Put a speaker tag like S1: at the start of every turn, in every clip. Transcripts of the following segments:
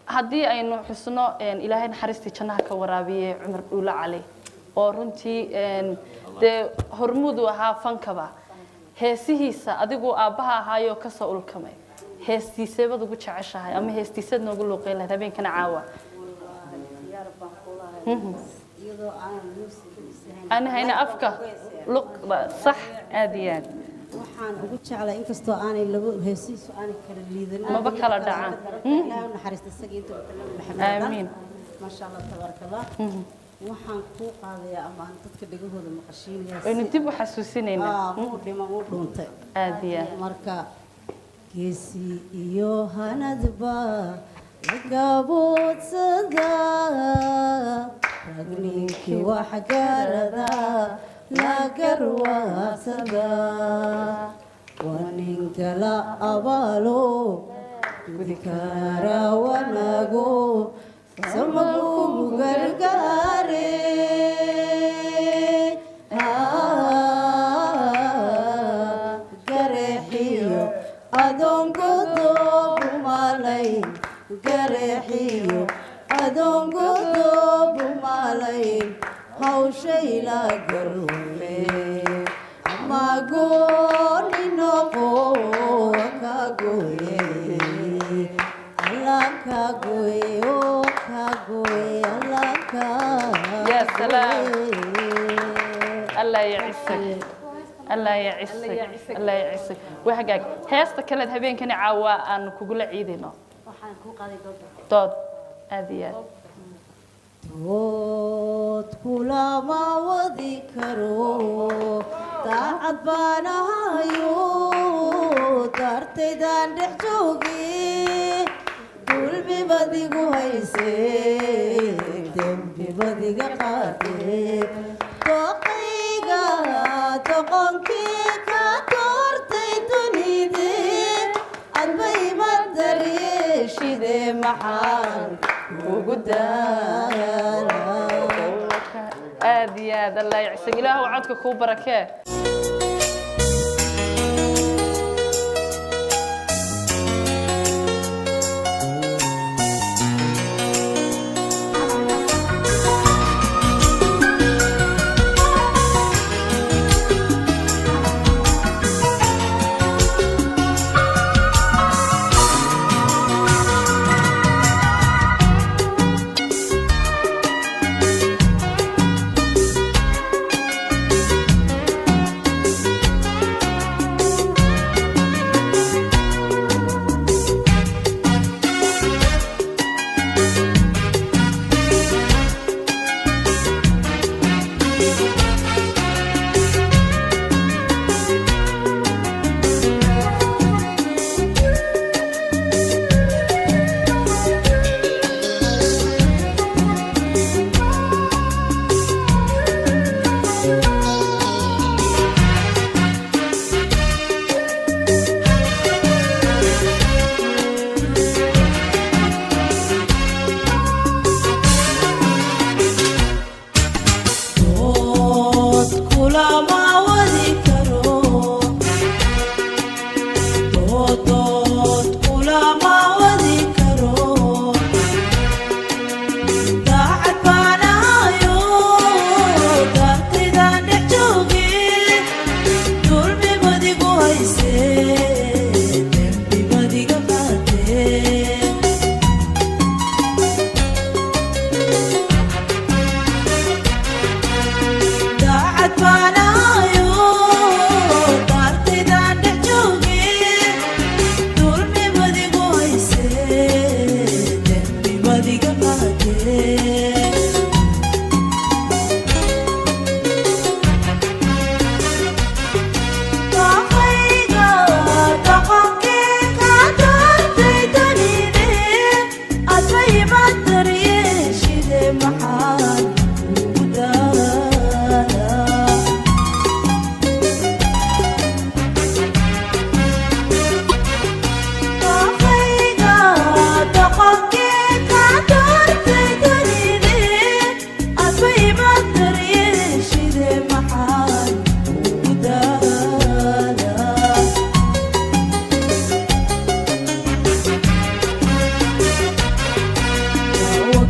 S1: Haddii aynu xusno, Ilaahay naxariistii jannaha ka waraabiye Cumar Dhuulo Cali, oo runtii dee hormuud u ahaa fankaba, heesihiisa adigu aabbaha ahaayoo kasoo ulkamay, heestiiseebad ugu jeceshahay ama heestiiseed noogu luuqeyn lahayd habeenkana caawa?
S2: Diyaar baan kulahay, iyadoo aanan muusiga.
S1: Aan hayna afka luqda sax, aad iyo aad.
S2: Waxaan ugu jeclay, inkastoo aanay labo heesihiisu aanay kala liidan.
S1: Maba kala dhacaan.
S2: Ilaahay u naxariista isaga inta uu Nabi Maxamed.
S1: Aamiin.
S2: Maasha Allah, tabaaraka Allah. Waxaan kuu qaadayaa ama aan dadka dhegahooda maqashiinayaa
S1: Waynu dib u xasuusinaynaa.
S2: Wuu dhiman, wuu dhuuntay.
S1: Aad iyo aad.
S2: Marka geesi iyo hanadba lagaboodsada, ragninkii wax garada la garwaaqsada, waa ninka la abaalo gudi kara wanaago sama kugu gargaare. Gareexiyo adoon godob umalayn, gareexiyo adoon godob umalayn, hawshayla garume magooni noqo ka gooye, Allah ka gooye, oo ka gooye, Allah ka
S1: Ya salaam.
S2: gooye.
S1: Allah yacisak, Allah yacisak, Allah yacisak. Waa hagaag. Heesta kaleed habeenkani caawa aan kugula ciidayno?
S2: Waxaan kuu qaaday dooda.
S1: Dood, aad iyo aad.
S2: Dood kulama wadi karo, daacad baan ahayo, daartaydaan dhex joogi, dulmibadigu hayse, dembibadiga qaade, dooqayga doqonkii ka doortay dunide, adba ima daryeeshide, maxaan kugu daala?
S1: Aad iyo aad, Allah yacisak, Ilaahu codka kuu barakee.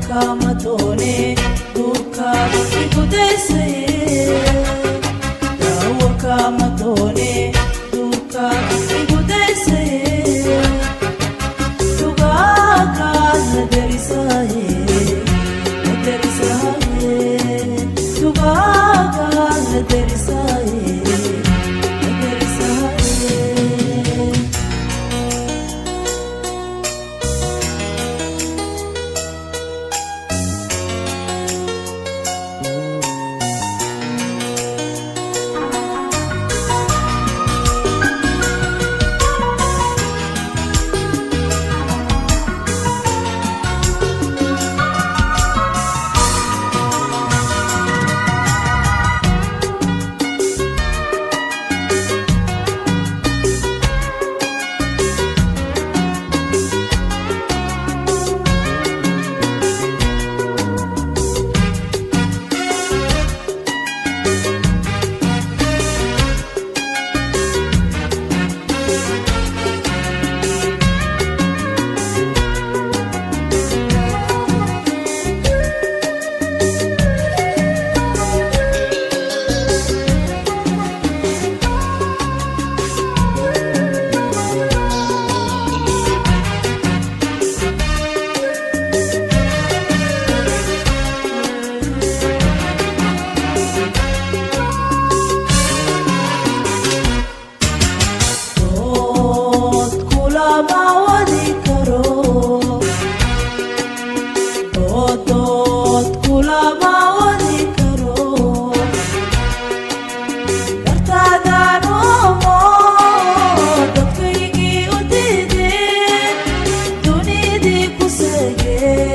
S3: Kama doone duurkaad igu daysaye, daawo kama doone duurkaad igu daysaye, dugaagaad la derisaye, la derisaye, dugaagaad la derisaye, la derisaye. Dood kulama wadi karo, dood dood kulama wadi karo, dartaadaan oomo dadkaygii u diideen, dunidii ku seegeen.